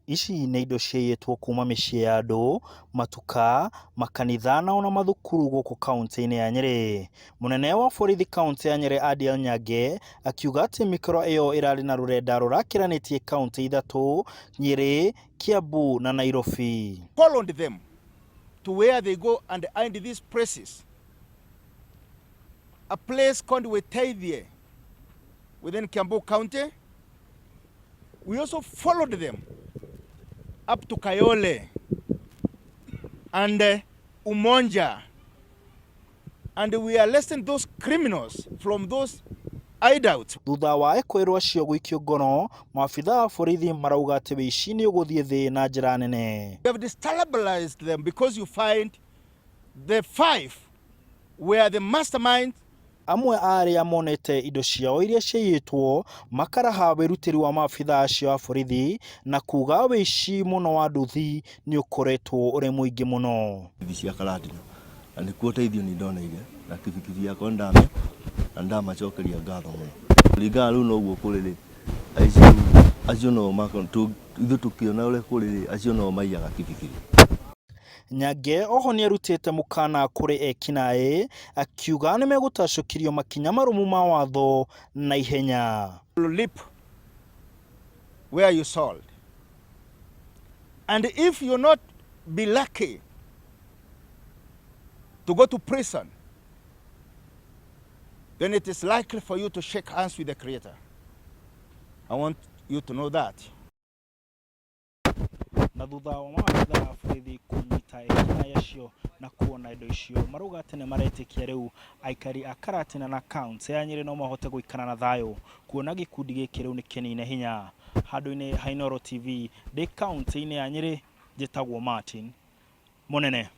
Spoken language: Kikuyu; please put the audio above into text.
Ici nĩ indo ciaiyĩtwo kuma mĩciĩ ya andũ, matuka, makanitha na ona mathukuru gũkũ kauntĩ-inĩ ya Nyĩrĩ. Mũnene wa borithi kauntĩ ya Nyĩrĩ Adiel Nyange akiuga atĩ mĩkora ĩyo ĩrarĩ na rũrenda rũrakĩranĩtie kauntĩ ithatũ, Nyĩrĩ, Kiambu na Nairobi. Followed them to where they go and hide these places. A place called Witeithie within Kiambu County. We also followed them up to Kayole and Umoja. And we arrested those criminals from those hideouts. Thutha wa ekũĩrwo acio gũikio ngono, maabitha a borithi marauga atĩ wĩici nĩ ũgũthiĩ thĩ na njĩra nene. We have destabilized them because you find the five were the mastermind. Amwe a arĩa monete indo ciao iria ciaiyĩtwo makaraha wĩrutĩri wa maabitha acio a borithi na kuga wĩici mũno wa nduthi nĩ ũkoretwo ũrĩ mũingĩ mũno. Ithi cia Karatina na nĩkuo ũteithio nĩ ndoneire na kibikibi yakwa ndame na ndamacokeria ngatho mũno. Kũringana rĩu noguo kũrĩ rĩ, aici rĩu acio no ithuĩ tũkĩona ũrĩa kũrĩ rĩ, acio no maiyaga kibikibi. Nyange oho nĩarutĩte mũkana kũrĩ ekinaĩ akiuga nĩmegũtacũkĩrio makinya marũmu ma watho na ihenya. Leap where you sold. And if you not be lucky to go to prison, then it is likely for you to shake hands with the Creator. I want you to know that. Na thutha wa maabitha a borithi kũnyita ekinaĩ acio na kuona indo icio, marauga atĩ nĩ maretĩkia rĩu aikari a Karatina na kaunti ya Nyĩrĩ no mahote gũikara na thayũ kuona gĩkundi gĩkĩ rĩu nĩ kĩnine hinya. Handũ-inĩ ha Inooro TV ndĩ kaunti-inĩ ya Nyĩrĩ, njĩtagwo Martin Mũnene.